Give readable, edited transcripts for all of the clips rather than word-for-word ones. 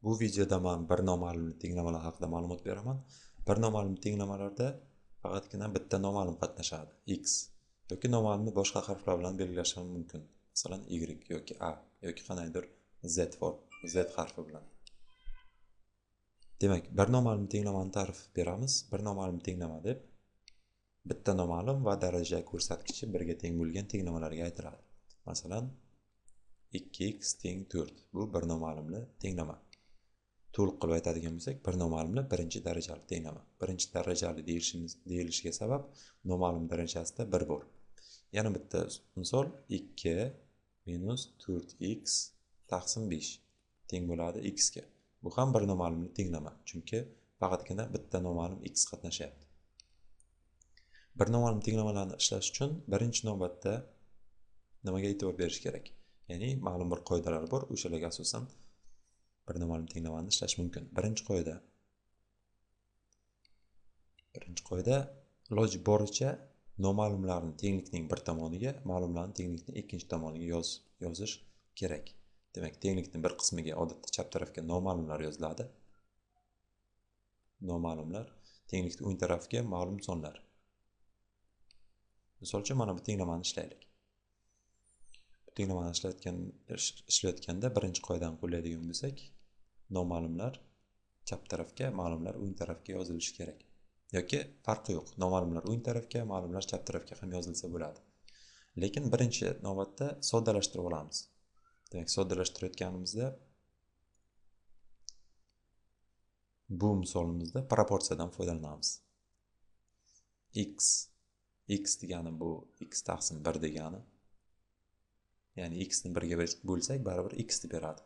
Bu videoda men bir noma'lumli tenglamalar haqida ma'lumot beraman. Bir noma'lum tenglamalarda faqatgina bitta noma'lum qatnashadi, x yoki noma'lumni boshqa harflar bilan belgilash ham mumkin. Masalan, y yoki a yoki qandaydir z form, z harfi bilan. Demak, bir noma'lum tenglamani ta'rif beramiz. Bir noma'lum tenglama deb bitta noma'lum va daraja ko'rsatkichi birga teng bo'lgan tenglamalarga aytiladi. Masalan, 2x teng 4. Bu bir noma'lumli tenglama. To'liq qilib aytadigan bo'lsak, bir noma'lumli birinchi darajali tenglama. Birinchi darajali deyilishiga sabab noma'lum darajasida 1 bor. Yana bitta misol 2 minus 4x taqsim 5 teng bo'ladi x ga. Bu ham bir noma'lumli tenglama, chunki faqatgina bitta noma'lum x qatnashyapti. Bir noma'lum tenglamalarni ishlash uchun birinchi navbatda nimaga e'tibor berish kerak? Ya'ni ma'lum bir qoidalar bor, o'shalarga asosan bir noma'lum tenglamani ishlash mumkin. Birinchi qoida iloji boricha noma'lumlarni tenglikning bir tomoniga, ma'lumlarni tenglikning ikkinchi tomoniga yozish kerak. Demak, tenglikning bir qismiga odatda chap tarafga noma'lumlar yoziladi. Noma'lumlar, tenglikning o'ng tarafiga ma'lum sonlar. Misol uchun, mana bu tenglamani ishlaylik. Bu tenglamani ishlayotganda birinchi qoidani qo'llaydigan bo'lsak, noma'lumlar chap tarafga, ma'lumlar o'ng tarafga yozilishi kerak. Yoki farqi yo'q, noma'lumlar o'ng tarafga, ma'lumlar chap tarafga ham yozilsa bo'ladi. Lekin birinchi navbatda soddalashtirib olamiz. Demak, soddalashtirayotganimizda bu misolimizda proporsiyadan foydalanamiz. X degani bu x taqsim 1 degani. Ya'ni x ni 1 ga bo'lsak, baribir x deb beradi.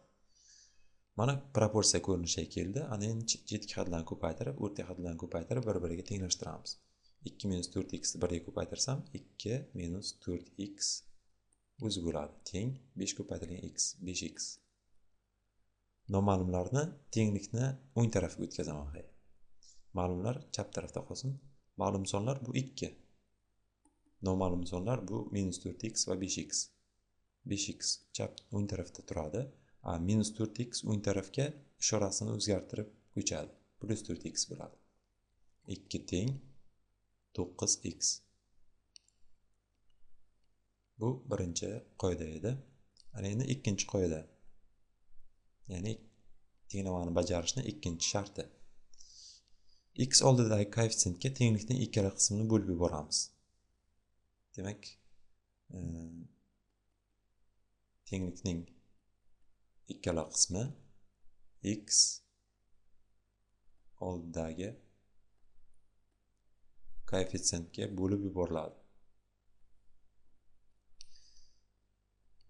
Mana proporsiya ko'rinishiga keldi. Ana endi chetki hadlarni ko'paytirib, o'rta hadlarni ko'paytirib bir-biriga tenglashtiramiz. 2 minus 4x ni 1 ga ko'paytirsam, 2 minus 4x o'zi bo'ladi. Teng 5 ko'paytirilgan x, 5x. Noma'lumlarni tenglikni o'ng tarafiga o'tkazaman. Ma'lumlar chap tarafda qolsin. Ma'lum sonlar bu 2. Noma'lum sonlar bu minus 4x va 5x. 5x chap o'ng tarafda turadi. Minus 4x o'ng tarafga ishorasini o'zgartirib ko'chadi. Plus 4x bo'ladi. 2 teng 9x. Bu birinchi qoida edi. Ana endi ikkinchi qoida. Ya'ni tenglamani bajarishning ikkinchi sharti. X oldidagi koeffitsiyentga tenglikning ikkala qismini bo'lib yuboramiz. Demak, tenglikning ikkala qismi x oldidagi koeffitsiyentga bo'lib yuboriladi.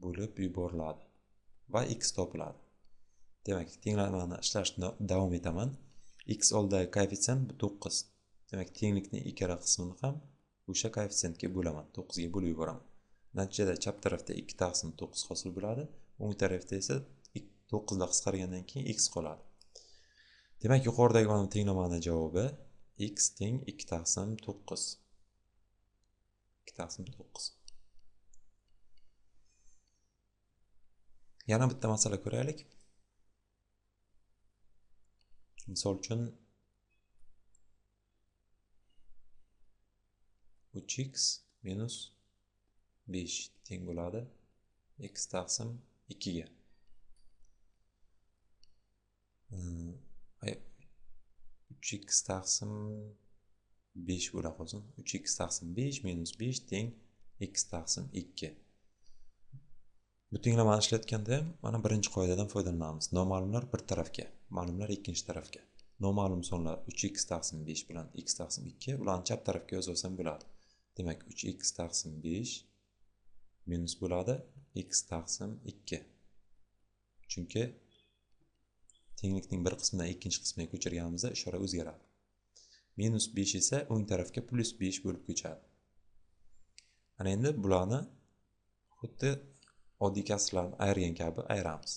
Bo'lib yuboriladi va x topiladi. Demak, tenglamani ishlashni davom etaman. X oldidagi koeffitsient bu 9. Demak, tenglikning ikkala qismini ham o'sha koeffitsiyentga bo'laman. 9 ga bo'lib yuboraman. Natijada chap tarafda 2 taqsim 9 hosil bo'ladi. O'ng tarafda esa 9 dan qisqargandan keyin x qoladi. Demak, yuqoridagi mana tenglamani javobi x teng 2 taqsim 9. 2 taqsim 9. Yana bitta masala ko'raylik. Misol uchun 3x minus 5 teng bo'ladi x taqsim 2 ga. 3x taqsim 5 bo'la qolsin. 3x taqsim 5 minus 5 teng x taqsim 2. Bu tenglamani ishlatganda ham mana birinchi qoidadan foydalanamiz. Noma'lumlar bir tarafga, ma'lumlar ikkinchi tarafga. Noma'lum sonlar 3x taqsim 5 bilan x taqsim 2, ularni chap tarafga yozib olsam bo'ladi. Demak, 3x taqsim 5 minus bo'ladi x taqsim 2. Chunki tenglikning bir qismidan ikkinchi qismiga ko'chirganimizda ishora o'zgaradi. Minus 5 esa o'ng tarafga plus 5 bo'lib ko'chadi. Ana endi bularni xuddi oddiy kasrlarni ayirgan kabi ayiramiz.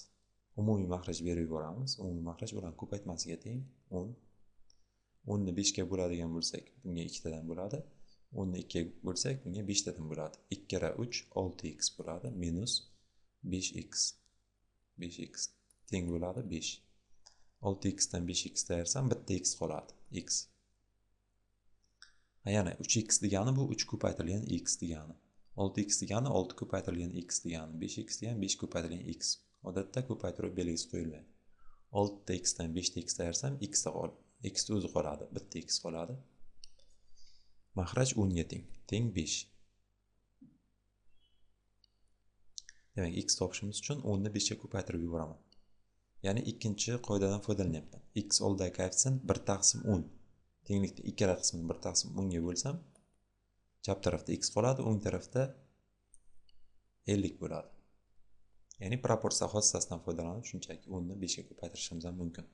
Umumiy maxraj berib yuboramiz. Umumiy maxraj ularning ko'paytmasiga teng 10. 10 ni 5 ga bo'ladigan bo'lsak, bunga 2 tadan bo'ladi. 10 ni 2 ga bo'lsak, bunga 5 tadan bo'ladi. 2 kara 3 6x bo'ladi minus 5x. 5x teng bo'ladi 5. 6x dan 5x ayirsam bitta x qoladi, x. Yana 3x degani bu 3 ko'paytirilgan x degani. 6x degani 6 ko'paytirilgan x degani, 5x degani 5 ko'paytirilgan x. Odatda ko'paytiruv belgisi qo'yilmaydi. 6x dan 5x ayirsam x ta qoladi. X o'zi qoladi, bitta x qoladi. Mahraj 10 ga teng, teng 5. Demak, x topishimiz uchun 10 ni 5 ga ko'paytirib yuboraman. Ya'ni ikkinchi qoidadan foydalanyapman. X oldidagi koeffitsient 1 taqsim 10. Tenglikning ikkala qismini 1 taqsim 10 ga bo'lsam, chap tarafda x qoladi, o'ng tarafda 50 bo'ladi. Ya'ni proporsiya xossasidan foydalanib shunchaki 10 ni 5 ga ko'paytirishimiz ham mumkin.